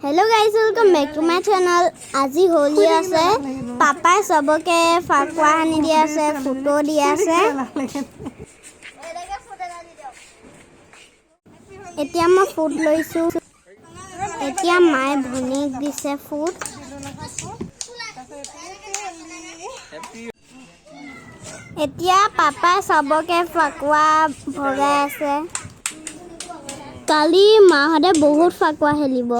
Hello guys, welcome back to my channel. আজি হোলী আছে। পাপাই চবকে ফাকুৱা সানি দি আছে, ফটো দি আছে। এতিয়া মই ফুট লৈছোঁ। এতিয়া মায়ে ভনীক দিছে ফুট। এতিয়া পাপাই চবকে ফাকুৱা ভগাই আছে। কালি মাহঁতে বহুত ফাকুৱা খেলিব।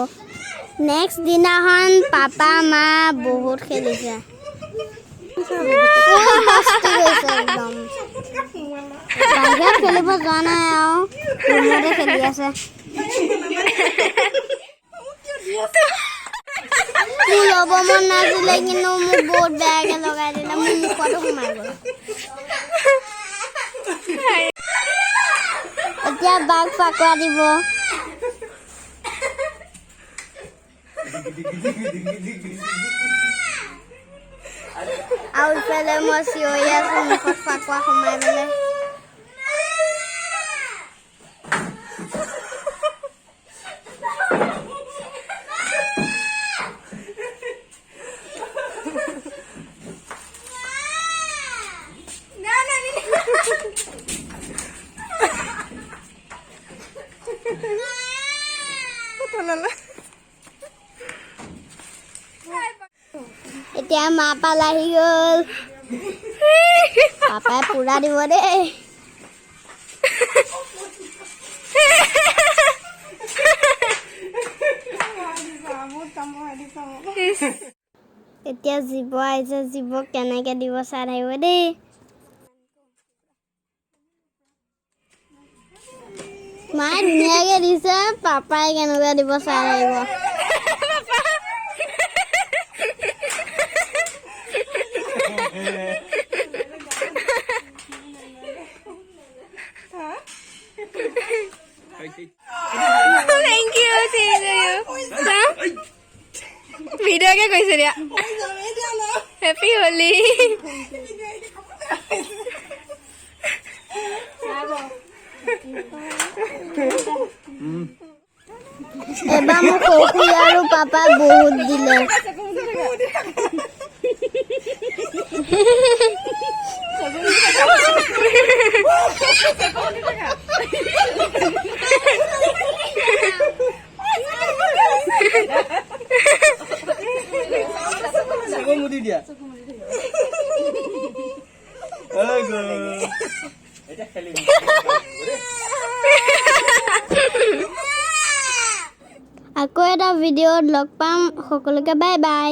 নেক্সট দিনাখন পাপা মা বহুত খেলিছে, ফুল মস্তি কৰিছে একদম। বাহিৰত খেলিব যোৱা নাই আৰু, ৰুমতে খেলি আছে। মোৰ ল'ব মন নাছিলে, কিন্তু মোক বহুত বেয়াকে লগাই দিলে। মোৰ মুখতো সোমাই গ'ল। এতিয়া বাক ফাকুৱা দিব। আৰু ইফালে মই চিঞৰি আছো মুখত ফাকুৱা সোমাই পেলাই। এতিয়া মা পালাহি গ'ল। পাপাই পুৰা দিব দেই। এতিয়া জীৱ আহিছে, জীৱক কেনেকে দিব চাই থাকিব দেই। মায়ে ধুনীয়াকে দিছে, পাপাই কেনেকুৱা দিব চাই থাকিব। Thank you, thank you. ভিডিঅ'কে কৈছে দিয়া। হেপী হোলী। এবাৰ মোক সৰু আৰু পাপাই বহুত দিলে। চকু মুদি দিয়া। ঐ গ'ল। এতিয়া খেলিম। আকৌ এটা ভিডিঅ'ত লগ পাম। সকলোকে বাই বাই।